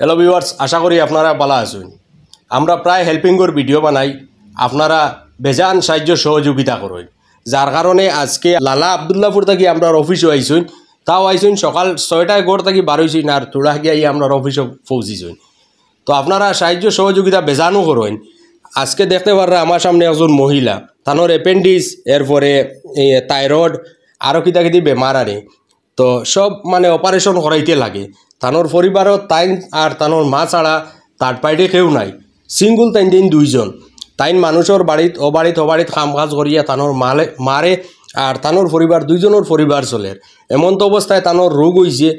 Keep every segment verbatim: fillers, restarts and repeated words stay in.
Hello viewers, আশা করি আপনারা ভালা আছইন। আমরা প্রায় হেল্পিংর ভিডিও বানাই, আপনারা বেজান সাহায্য সহযোগিতা করইন, যার কারণে আজকে লালা আব্দুল্লাপুর থাকি আমরার অফিসো আইছইন। তাও আইছইন সকাল ছয়টায় ঘর থাকি বার অইছইন, আর থুড়া আগে আইয়া আমরার অফিসো পৌঁছিছইন। তো আপনারা সাহায্য সহযোগিতা বেজানও করইন। আজকে দেখতে পাররা আমার সামনে একজন মহিলা, তানর অ্যাপেন্ডিক্স, এরপরে এই থাইরয়েড, আরও কিতা কিতি বেমার আরে। তো সব মানে অপারেশন করাইতে লাগে। তানর পরিবারও তাইন আর তানর মা ছাড়া থার্ড পার্টি কেউ নাই। সিঙ্গল তাইন দিন দুইজন। তাইন মানুষর বাড়িত, অবাড়িত, অবাড়িত কাম কাজ করিয়া তানর মালে, মারে আর তানর পরিবার, দুইজনর পরিবার চলের। এমন তো অবস্থায় তানর রোগ অইছে,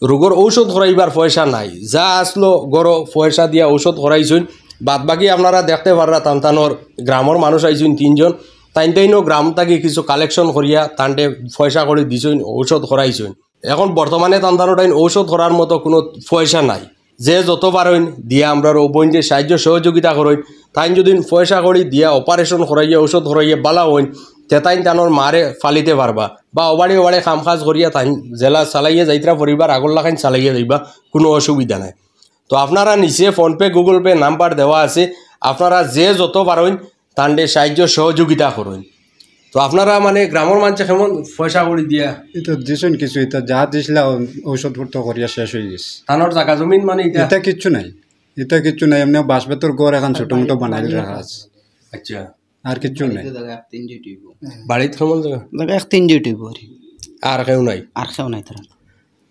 রোগর ঔষধ করাইবার পয়সা নাই। যা আসলো ঘরো পয়সা দিয়া ঔষধ করাইছইন। বাদ বাকি আপনারা দেখতে পাররা তান তানর গ্রামর মানুষ আইছইন তিনজন। তাইন তাইনও গ্রাম থাকি কিছু কালেকশন করিয়া তানরে পয়সা করি দিছইন, ঔষধ করাইছইন। এখন বর্তমানে তান তানর টাইন ঔষধ করার মতো কোনো পয়সা নাই। যে যত পারইন দিয়া আমরার অউ বইনরে সাহায্য সহযোগিতা করইন। তাইন যদি পয়সা করি দিয়া অপারেশন করাইয়া, ঔষধ করাইয়া ভালা অইন, তে তাইন তানর মারে ফালিতে পারবা। বা অবাড়ি অবাড়ি কাম কাজ করিয়া তাইন যেলা চালাইয়া যাইতরা পরিবার আগর লাখান চালাইয়া যাইবা, কোনো অসুবিধা নাই। তো আপনারা নিচে PhonePe, Google Pay নাম্বার দেওয়া আছে, আপনারা যে যত পারইন তানরে সাহায্য সহযোগিতা করইন। তো আপনারা মানে গ্রামর মানষে কেমন পয়সা করি দিয়া? ইতা দিছইন কিছু, ইতা যা দিছলা ঔষধপত্র করিয়া শেষ অই গেছে। তানর জাগা জমিন মানে ইতা? ইতা কিচ্ছু নাই, ইতা কিচ্ছু নাই। এমনে বাঁশ বেতর ঘর এখন ছোট মোটো বানাইল রাখা আছে। আচ্ছা। আর কিচ্ছু নাই। বাড়িত কেমন জাগা? জাগা এক তিন ডিউটি অইবো আর কি। আর কেউ নাই? আর কেউ নাই তারা।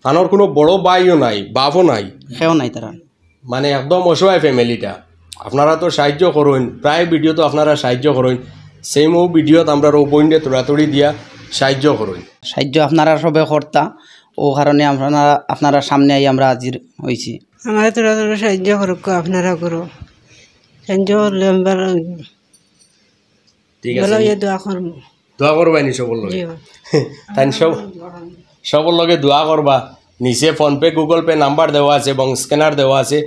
তানর কোনো বড় ভাইও নাই, বাপও নাই? কেউ নাই তারা। মানে একদম অসহায় ফ্যামিলিটা। আপনারা তো সাহায্য করইন, প্রায় ভিডিও তো আপনারা সাহায্য করইন। সেম অউ ভিডিওত আমরার অউ বইনরে তোড়াতড়ি দিয়া সাহায্য করইন। সাহায্য আপনারা সবে করতা, অউ কারণে আপনারা, আপনারার সামনে আই আমরা হাজির অইছি। আমারে তোড়াতড়ি সাহায্য করউক্কা, আপনারা করো। সাহায্য করলে আমরা ঠিক আছে। ভালা অইয়া দোয়া করমু। দোয়া করবায়নি সবর লগে? জি। তাইন সব, সবর লগে দোয়া করবা। নিচে PhonePe, Google Pay নাম্বার দেওয়া আছে এবং স্ক্যানার দেওয়া আছে।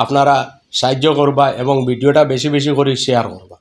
আপনারা সাহায্য করবা এবং ভিডিওটা বেশি বেশি করি শেয়ার করবা।